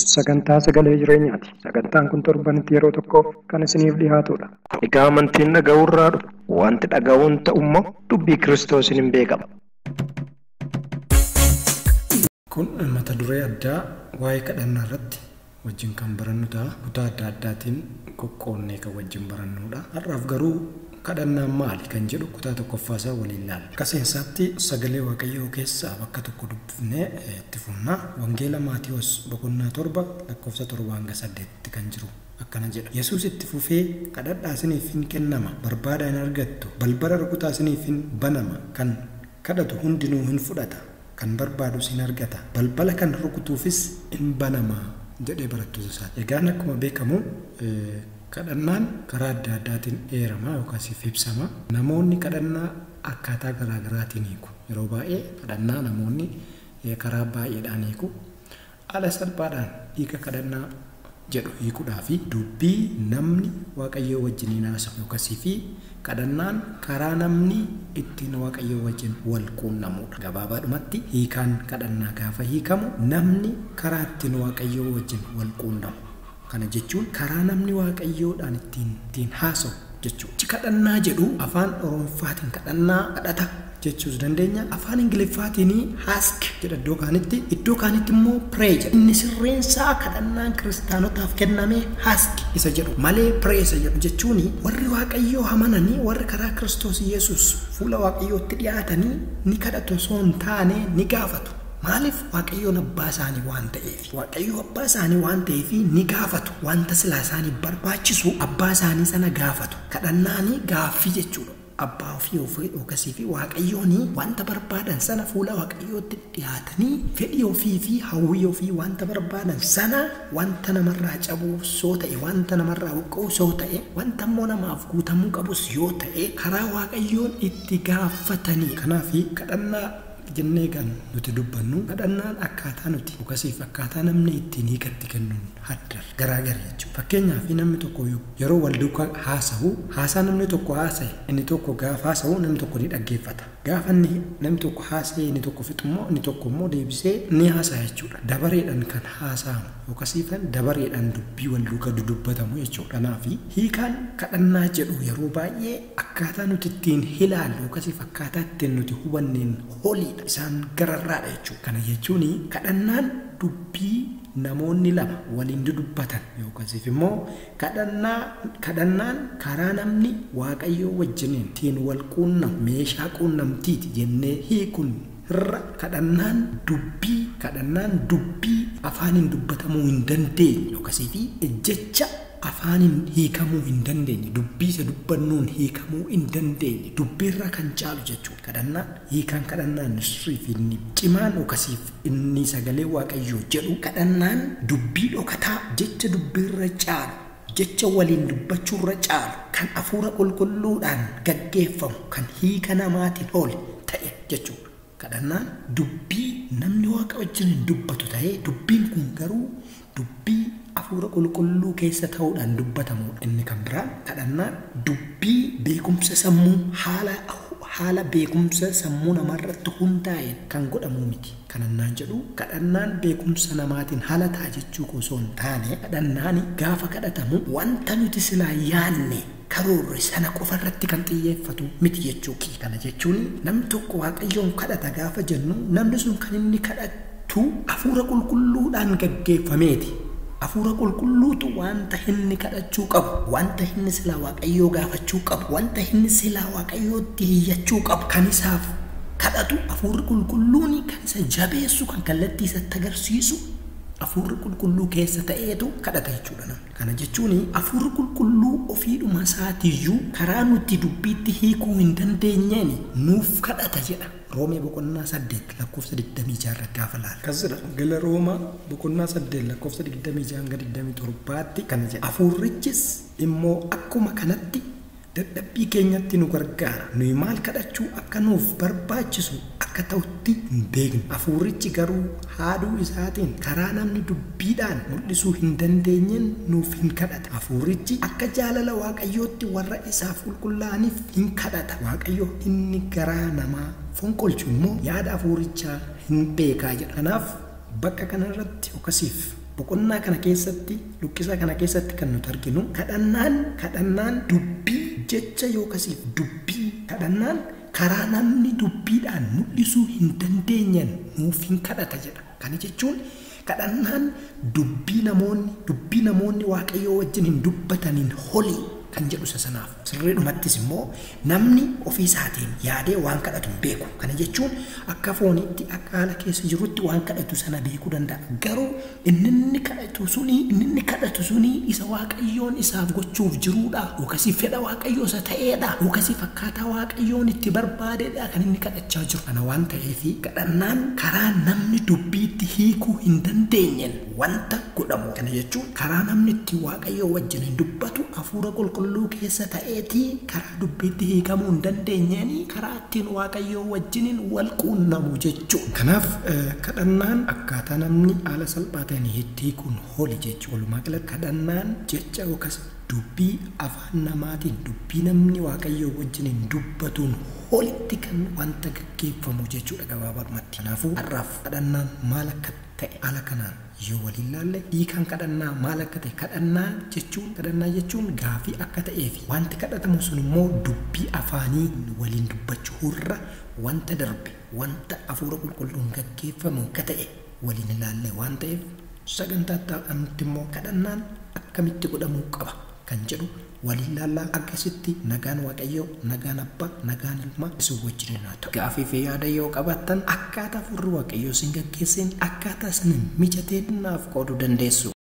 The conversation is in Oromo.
sagantaa sagalee jireenyaati. Sagantaan kun torbanitti yeroo tokko kan isiniif dhiyaatudha. Egaa amantiin dhaga'uurraa dhufa. Wanti dhaga'uun ta'ummoo dubbii Kiristoosiin hin beekama. Kun mata duree addaa waa'ee kadhannaa irratti wajjin kan barannu ta'a. Kutaa adda addaatiin qoqqoonnee kan wajjin barannudha. Har'aaf garuu kadhannaan maali kan jedhu kutaa tokkoffaa isaa waliin ilaalla. Akka seensaatti sagalee Waaqayyoo keessaa bakka tokko dubbifnee itti fufna. Wangeela Maatiyoos boqonnaa 7 lakkoofsa 7-8 kan jiru akkana jedha. Yesuus itti fufee kadhadhaa isiniif hin kennama, barbaadaa hin argattu, balbala rukutaa isiniif hin banama, kan kadhatu hundinuu hin fudhata, kan barbaadus hin argata, balbala kan rukutuufis hin banama jedhee barattoota isaati. Egaan akkuma beekamu kadhannaan karaa adda addaatiin eerama yookaas ibsama. Namoonni kadhannaa akkaataa garaa garaatiin hiiku. Yeroo baay'ee kadhannaa namoonni karaa baay'eedhaan hiiku. Haala salphaadhaan hiika kadhannaa jedhu hiikuudhaa fi dubbii namni Waaqayyoo wajjin haasa'u yookaas fi kadhannaan karaa namni ittiin Waaqayyoo wajjin wal quunnamudha. Gabaabaadhumatti hiikaan kadhannaa gaafa hiikamu namni karaa ittiin Waaqayyoo wajjin wal quunnamu. Kana jechuun karaa namni Waaqayyoodhaan ittiin haasa'u jechuudha. Kadhannaa jedhu afaan Oromoffaatiin kadhannaa kadhata jechuus dandeenya. Afaan Ingiliffaatiin ask jedha iddoo kaanitti immoo pray jedha. Inni sirreensaa kadhannaan kiristaanotaaf kenname ask isa jedhu malee pray isa jedhu jechuun warri Waaqayyoo amananii warri karaa Kiristoos Yesuus fuula Waaqayyootti dhiyaatanii ni kadhatu osoo hin taane ni gaafatu. Maaliif Waaqayyoon abbaa isaanii waan ta'eef? Waaqayyo abbaa isaanii waan ta'eef ni gaafatu. Wanta silaa isaanii barbaachisu abbaa isaanii sana gaafatu. Kadhannaanii gaaffii jechuudha. Abbaa ofii yookaasii fi Waaqayyoon wanta barbaadan sana fuula Waaqayyootti dhiyaatanii fedhii ofii fi hawwii ofii wanta barbaadan sana wanta namarraa cabuu soo ta'e, wanta namarraa buqqa'u soo ta'e, wanta immoo namaaf guutamuu qabus yoo ta'e karaa Waaqayyoon itti gaafatanii. Kanaaf kadhannaa jennee kan nuti dubbannu kadhannaan akkaataa nuti yookaasiif akkaataa namni ittiin hiikatti kennuun adda garaagara jechuudha. Fakkeenyaaf namni tokko yeroo wal duukaa haasa'u haasaa namni tokko haasa'e inni tokko gaafa haasa'u namni tokko ni dhaggeeffata. Gaafa inni namni tokko haasa'e inni tokko fixu immoo inni tokko immoo deebisee ni haasa'a jechuudha. Dabareedhaan kan haasa'amu yookaasiif dabareedhaan dubbii wal duukaa dudubbatamu jechuudha. Kanaaf hiikaan kadhannaa jedhu yeroo baay'ee akkaataa nuti ittiin ilaallu yookaasiif akkaataa ittiin nuti hubanneen holiidha. Isaan gararraadha jechuudha. Kana jechuun kadhannaan dubbii namoonni lama waliin dudubbatan yookaasiif immoo kadhannaan karaa namni Waaqayyoo wajjin ittiin wal quunnamu meeshaa quunnamtiiti jennee hiikuun irra kadhannaan dubbii afaaniin dubbatamuu hin dandeenye yookaasiif jecha afaaniin hiikamuu hin dandeenye, dubbii isa dubbannuun hiikamuu hin dandeenye, dubbiirra kan caalu jechuudha. Kadhannaan hiikaan kadhannaan sirrii inni cimaan yookaasiif inni sagalee Waaqayyoo jedhu kadhannaan dubbii dhokataa jecha dubbiirra caalu, jecha waliin dubbachuurra caalu, kan hafuura qulqulluudhaan gaggeeffamu, kan hiika namaatiin oole ta'e jechuudha. Kadhannaan dubbii namni Waaqa wajjin hin dubbatu ta'ee dubbiin kun garuu dubbii hafuura qulqulluu keessa ta'uudhaan dubbatamudha. Inni kan biraan kadhannaan dubbii beekumsa sammuu haala beekumsa sammuu namarratti hundaa'een kan godhamu miti. Kadhannaan jedhu kadhannaan beekumsa namaatiin haala ta'a jechuu osoo hin taane kadhannaan gaafa kadhatamu wanta nuti silaa yaanne karoorre sana qofa irratti kan xiyyeeffatu miti jechuu. Kana jechuun namni tokko Waaqayyoon kadhata gaafa jennu namni sun kan inni kadhatu hafuura qulqulluudhaan gaggeeffameeti. Hafuura qulqulluutu wanta inni kadhachuu qabu, wanta inni silaa Waaqayyoo gaafachuu qabu, wanta inni silaa Waaqayyootti hiyyachuu qabu kan isaaf kadhatu hafuurri qulqulluun kan isa jabeessu, kan kallattii isatti agarsiisu hafuurri qulqulluu keessa ta'eetu kadhata jechuudha namni. Kana jechuun hafuurri qulqulluu ofiidhuma isaatiiyyuu karaa nuti dubbiitti hiikuu hin dandeenyeen nuuf kadhata jedha. Roomee boqonnaa 8 lakkoofsa 26 irratti gaafa ilaalu. Akkas jedha. Gala Roomaa boqonnaa 8 lakkoofsa 26 hanga 27tti kana jedha. Hafuurrichis immoo akkuma kanatti dadhabbii keenyatti nu gargaara. Nuyi maal kadhachuu akka nuuf barbaachisu akka ta'utti hin beeknu. Hafuurrichi garuu haaduu isaatiin karaa namni dubbiidhaan mul'isuu hin dandeenyeen nuuf hin kadhata. Hafuurrichi akka jaalala Waaqayyootti warra isaaf qulqullaa'aniif hin kadhata. Waaqayyo inni garaa namaa fonqolchu immoo yaada hafuurichaa hin beekaa jedha. Kanaaf bakka kanarratti yookaasiif Boqonnaa kana keessatti, luqqisa kana keessatti kan nuti arginu kadhannaan dubbii jecha yookaas dubbii kadhannaan karaa namni dubbiidhaan mul'isuu hin dandeenyeen nuuf hin kadhata jedha. Kana jechuun kadhannaan dubbii namoonni Waaqayyoo wajjin hin dubbataniin holii kan jedhu isa sanaaf. Sirriidhumattis immoo namni ofii isaatiin yaadee waan kadhatu hin beeku. Kana jechuun akka fooniitti, akka haala keessa jirutti waan kadhatu sana beekuu danda'a. Garuu inni kadhatu suni isa Waaqayyoon isaaf gochuuf jiruudha. Yookaas fedha Waaqayyoo isa ta'eedha. Yookaas fakkaataa Waaqayyoon itti barbaadeedha kan inni kadhachaa jiru. Kana waan ta'eef kadhannaan karaa namni dubbiitti hiikuu hin dandeenyeen wanta godhamu. Kana jechuun karaa namni itti Waaqayyoo wajjin hin dubbatu hafuura qulqulluu keessa ta'eetii karaa dubbiitti hiikamuu hin dandeenyeen karaa ittiin Waaqayyoo wajjiniin wal quunnamu jechuudha. Kanaaf kadhannaan akkaataa namni haala salphaa ta'een itti hiikuun holi jechuudha. Walumaa galatti kadhannaan jecha yookaas dubbii afaan namaatiin dubbii namni Waaqayyoo wajjiniin dubbatuun holitti kan wanta gaggeeffamu jechuudha gabaabumatti. Kanaafuu har'aaf kadhannaan maal akka ta'e haala kanaan yoo waliin ilaalle, hiikaan kadhannaa maal akka ta'e, kadhannaa jechuun gaafii akka ta'ee fi wanti kadhatamu sun immoo dubbii afaanii waliin dubbachuu irra wanta darbe, wanta hafuura qulqulluun gaggeeffamu akka ta'e waliin ilaalle waan ta'eef sagantaa itti immoo kadhannaan akkamitti godhamuu qaba kan jedhu waliin ilaallaa. Akkasitti nagaan Waaqayyoo, nagaan Abbaa, nagaan Ilmaa isin wajjin haa ta'u. Gaafii fi yaada yoo qabaattan akkaataa hafuurri Waaqayyoo isin gaggeesseen akkaataa isin mijateen naaf qooduu dandeessu.